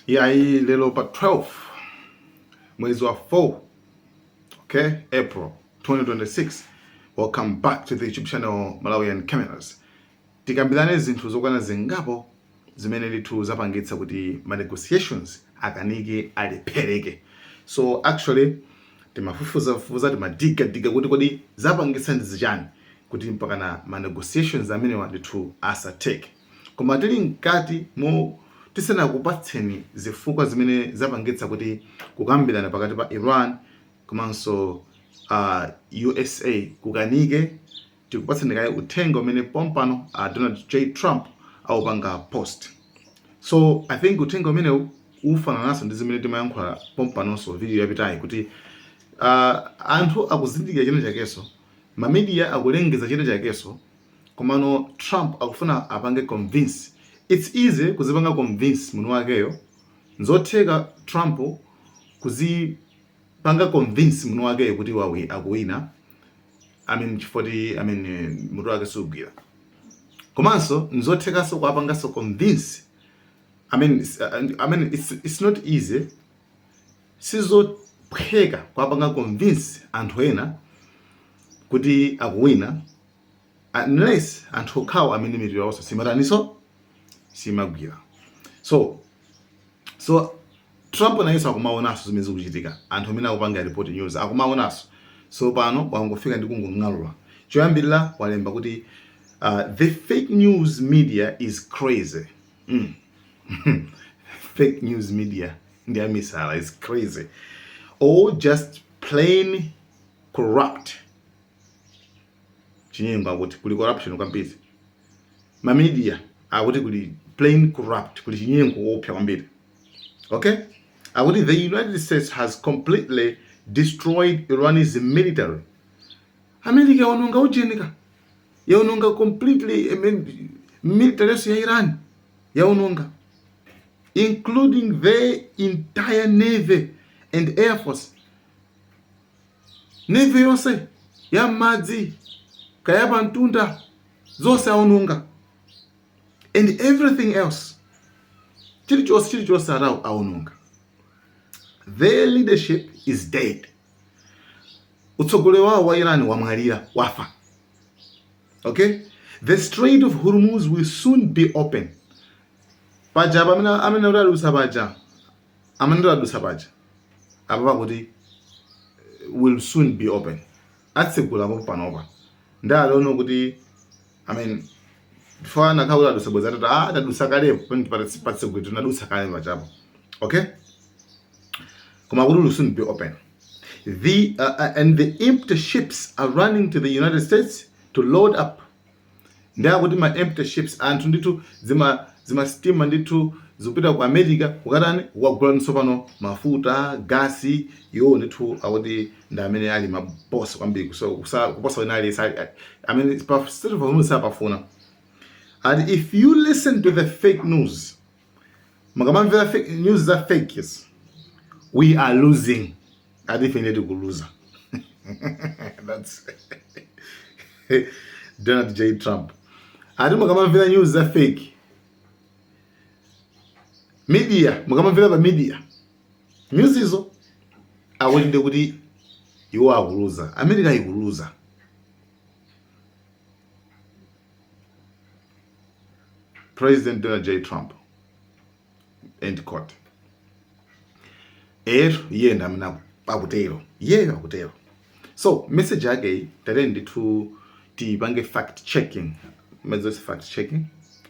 Yayi, lero pa 12 mwezi wa 4, okay, April 2026. Welcome back to the YouTube channel Malawian Cameras. Tikambirane zinthu zokwana zingapo zimene ndithu zapangitsa kuti ma negotiations akanike, alephereke. So actually timafufuzafufuza, timadiga-diga kuti kodi zapangitsa ndi zichani kuti mpakana ma negotiations amenewa ndithu asatheke. Koma tili mkati mo tisanakupatseni zifukwa zimene zapangitsa kuti kukambirana pakati pa Iran komanso USA kukanike, tikupatseni kaye uthenga umene pompano Donald J Trump awupanga post. So I think uthenga umenewu ufanananso ndi zimene timayankhula pompanonso video yapitayi, kuti anthu akuzindikira china chakenso, ma media akulengeza china chakenso, komano Trump akufuna apange convince. It's easy kuzipanga convince mwini wakeyo. Nzotheka Trump kuzipanga convince mwini wakeyo kuti wawi akuwina, I mean, chifukwa I mean, mutu wake sugwira. Komanso nzothekanso kuwapanganso convince. I mean, it's not easy, sizophweka kuwapanga convince anthu ena kuti akuwina, unless anthu okhawo amene mitu yawonso simataniso, simagwira. So Trump nayenso akumaonanso zimene zikuchitika, anthu amene akupanga report news akumaonanso. So pano wangofika ndi kungong'alula. Choyambirira walemba kuti "The fake news media is crazy." Fake news media ndi amisala, is crazy or just plain corrupt. Chinyengo, akuti kuli corruption kwambiri. Ma media akuti kuli plain corrupt, kuli chinyengo woopsa kwambiri. Okay, akuti the United States has completely destroyed Iran's military. America yaononga ujenika, yaononga completely, I mean, military yonse ya Iran yaononga, including the entire navy and air force. Navy yonse ya madzi kaya pa mtunda, zonse aononga, and everything else, chilichonse, chilichonse ata aononga. Their leadership is dead. Utsogoleri wawo wa Iran wamwalira, wafa. Okay, the Strait of Hormuz will soon be open. Paja pamene amene kuti adusa paja, amene kuti adusa paja apa, pakuti will soon be open, atsegulapo panopa. Ndi aliono kuti, I mean, fana khaula adusa bweza tata, ah, tadusa kalepo patsegula, tinadusa kale pachapo. Okay, koma kuti will soon be open. The uh, uh, and the empty ships are running to the United States to load up. Ndi akuti ma empty ships, anthu ndithu zima sitima ndithu zikupita ku America kukatani? Kukagula tsopano mafuta, gasi. Iwo ndithu akuti ndi amene ali mabosi kwambiri kuposa wina aliyense amene pa Strait of Hormuz sapafuna. And if you listen to the fake news, mukamamvera fake news za fakes, we are losing. Ati ife ndeti kuluza. That's Donald J Trump. Ati mukamamvera news za fake media, mukamamvera pa media news izo, akuti ndi kuti iwo akuluza, America ikuluza. President Donald J Trump, end quote. Ero iye ndi amene akutero, iyeyo akutero. So message yake iyi, tate ndithu tipange fact checking. Mazonse fact checking,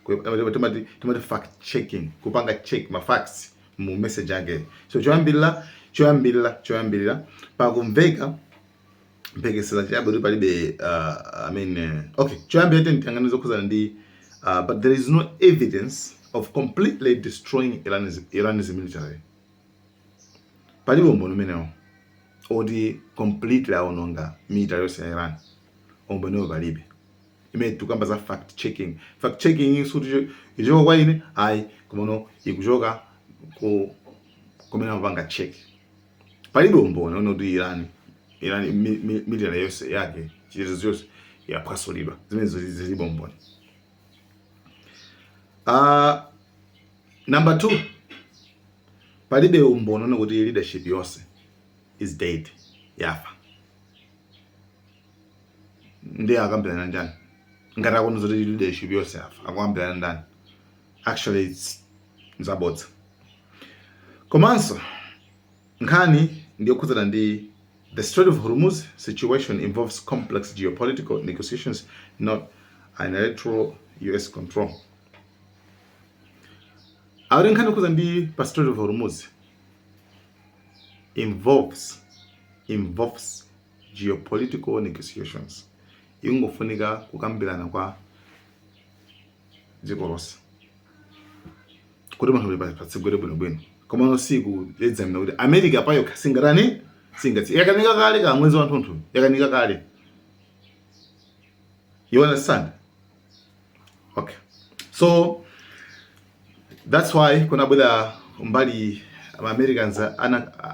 timati fact checking, kupanga check ma facts mu message yake. So choyambirira pakumveka mphekesera chabe kuti palibe I mean, okay, choyambirira tiyang'ane zokhuzana ndi but there is no evidence of completely destroying Iran's military. Palibe umboni umenewo oti completely aononga military yonse ya Iran. Umboniwo palibe. Imene tikamba za fact checking, fact checking suti ichoka kwa ine ayi, komano ikuchoka ku kumene amapanga check. Palibe umboni one kuti Iran military yonse yake, chitetezo chonse yaphwasulidwa. Zimene zilibe umboni. Number two, Palibe umboni one kuti leadership yonse is dead, yafa. Ndiye akambirana ndani ngati akuona zoti leadership yonse yafa? Akukambirana ndani? Actually, it's zabodza. Komanso nkhani ndiyokhudzana ndi the Strait of Hormuz situation involves complex geopolitical negotiations, not unilateral US control. Akuti nkhani yokhudza ndi pa Strait of Hormuz involves geopolitical negotiations, ingofunika kukambirana kwa dziko lonse kuti munthu patsegwere bwinobwino. Komano siku examine kuti America payokha singatani, singatsi, yakanika kale ka mwezi wathunthu, yakanika kale. You understand? Okay, so that's why kunabwera mbali Americans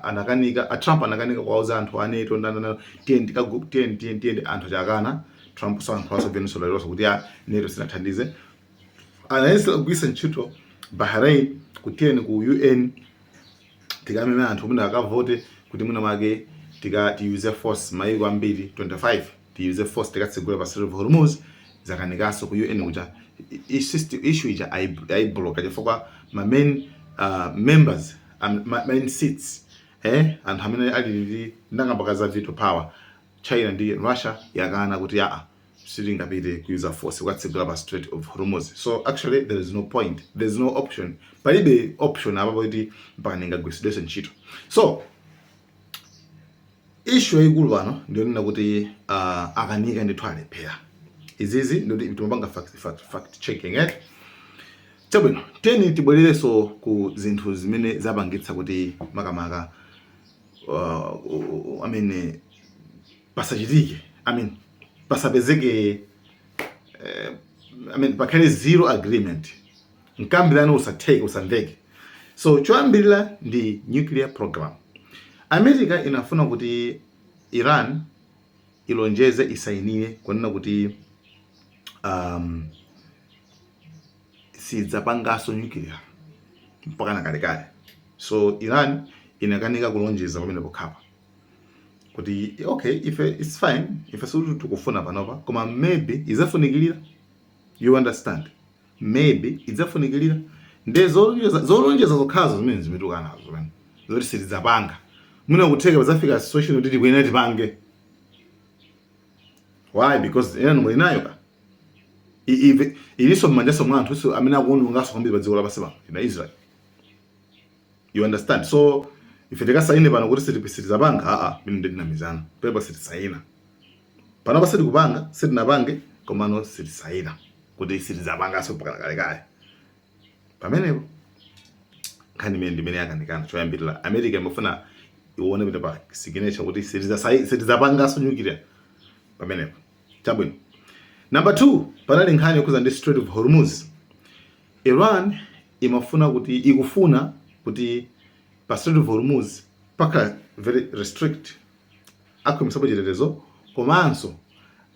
anakanika, a Trump anakanika kuwauza anthu a NATO ndandana, tiyeni tikagu, tiyeni, tiyeni, tiyeni. Anthu achakana. Trump so anthu aso Venezuela lonse kuti a NATO sinathandize. Anayesera kugwiritsa ntchito Bahrain kuti tiyeni ku UN tikameme anthu mwina akavote kuti mwina mwake tika tiyuze force, maiko ambiri 25 tiyuze force tikatsegula pa Strait of Hormuz. Zakanikanso ku UN kuja. Issue ija ayibloka chifukwa ma main members, main seats, anthu amene ali ndi ndangambaka za veto power, China ndi Russia, yakana kuti aa, sitingapite kuyuza force kukatsegula pa Strait of Hormuz. So actually there is no point, there is no option, palibe option apapo kuti mpaka ndingagwiritsidwenso ntchito. So issue yayikulu pano ndiyonena kuti akanika ndithu, alephera. Izizi ndikuti timapanga fact checking, eh? Chabwino, teni tibwererenso ku zinthu zimene zapangitsa kuti makamaka I mean, pasachitike, I mean, pasapezeke, I mean, pakhale zero agreement, mkambirano usatheke, usamveke. So choyambirira ndi nuclear program. America inafuna kuti Iran ilonjeze, isayinire kunena kuti sidzapanganso nuclear mpaka na kalekale. So Iran inakanika kulonjeza pamene pokhapa kuti okay, ife it's fine, ife sikuti tikufuna panopa, koma maybe idzafunikirira. You understand? Maybe idzafunikirira. Nde zolonjeza zokhazo zimene zimetuka nazo zimene zoti sitidzapanga, mwina kutheka padzafika situation kuti tikuyenera tipange. Why? Because ena muli nayo ka. Ilinso m'manjaso mwa anthu so amene akuononganso kwambiri pa dziko lapansi pano ina Israel. You understand? So ife tikasaine pano kuti sitidzapanga, aa, mine ndinamizana pepa. Sitisaina panopa, sitikupanga, sitinapange, komano sitisaina kuti sitidzapanganso mpaka kalekale. Pamenepo nkhani imene ndimene yakanikana. Choyambirira, America imafuna ione pita pa signature kuti sitidzapanganso nuclear pamenepo. Chabwino, number two, panali nkhani yokhuza ndi Strait of Hormuz. Iran imafuna kuti, ikufuna kuti pa Strait of Hormuz pakhala very restrict, akhwimisapo chitetezo, komanso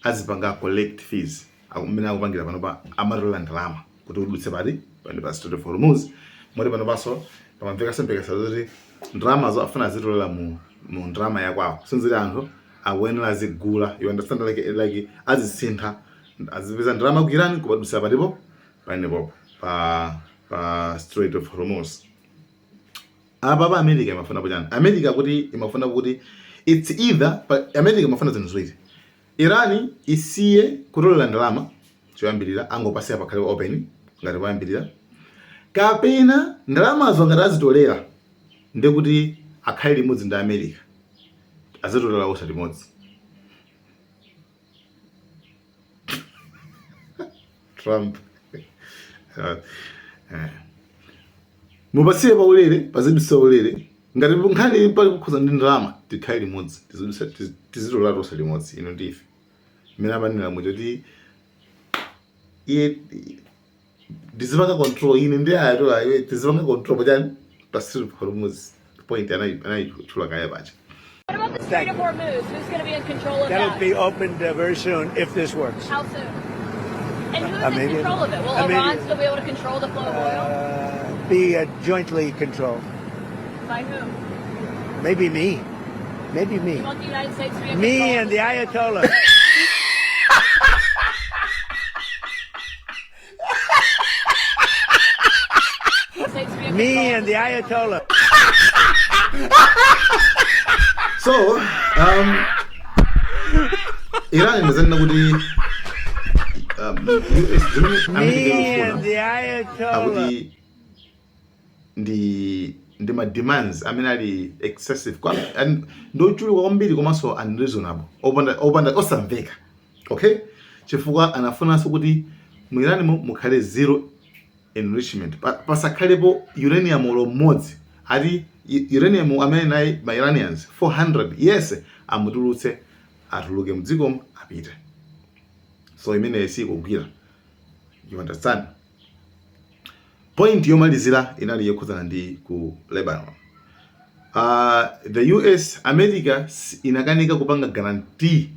azipanga collect fees mmene akupangira panopa, amatola ndalama kuti udutse pati pani pa Strait of Hormuz. Moti panopanso pamamvekanso mphekesera zoti ndalamazo afuna azitolera mu ndalama yakwawo, sinziti anthu akuyenera azigula. You understand? Like azisintha, azipeza ndalama ku Iran kupadutsa patipo panepopo pa Strait of Hormuz. Apa pa America imafuna kuchani? America kuti imafuna kuti it's either pa, America imafuna zinthu ziwiri: Iran isiye kutolera ndalama choyambirira, angopasiya pakhale open ngati poyambirira, kapena ndalamazo ngati azitolera ndekuti akhale limodzi ndi America, azitolera onse limodzi. Trump, mupasiye paulere, pazidutsa ulere. Ngati nkhani pali kukhuza ndi ndalama, tikhale limodzi, tizidutsa, tizitolera tonse limodzi, ino ndife mmene amanena muja kuti iye ndizipanga control ine ndi Ayatollah, iwe tizipanga control pachani pa Strait of Hormuz. Point anayitchula kaya pacha. What about the Thank Strait of you. Hormuz? Who's going to be in control of That'll that? be opened very soon if this works. How soon? And who's in Immediately. control of it? Will Iran Immediately. still be able to control the flow of oil? Be jointly controlled. By who? Maybe me. Maybe me. You want the United States to be in Me control of and the Ayatollah. States to be in Me control of and the Ayatollah. So Iran imazanena kuti US zimene America Me ikufuna and the Ayatollah. akuti ndi ma demands amene ali excessive and ndochuluka kwambiri komanso unreasonable, opanda osamveka, okay? Chifukwa anafunanso kuti mu Iran mukhale zero enrichment, pasakhalepo uranium olo mmodzi. Ati uranium amene naye ma Iranians 400 yes amutulutse, atuluke mdzikomo apite. So imeneyi sikugwira, you understand? Point yomalizira inali yokhudzana ndi ku Lebanon. The US, America inakanika kupanga guarantee,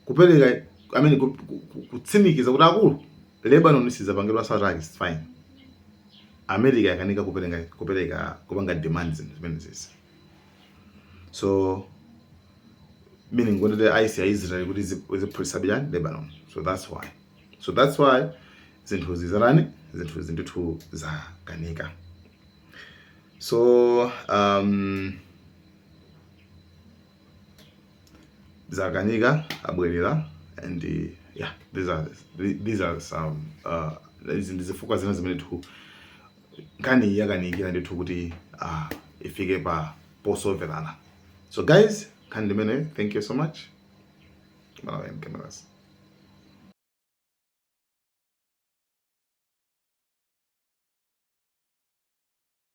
kupereka, I mean, kutsimikiza kuti akulu Lebanon sizapangidwa attack, it's fine. America yakanika kupereka kupanga demands zimene zizi. So meaning kuti IC ya Israel kuti ziphulitsa biyani Lebanon. So that's why zinthu zizarani, zinthu zindithu zakanika. So zakanika, abwerera. And yeah, these are some izi ndi zifukwa zina zimene ndithu nkhani yakanikira ndithu kuti ifike pa posoverana. So guys, nkhani ndimene. Thank you so much. Malawi Cameras.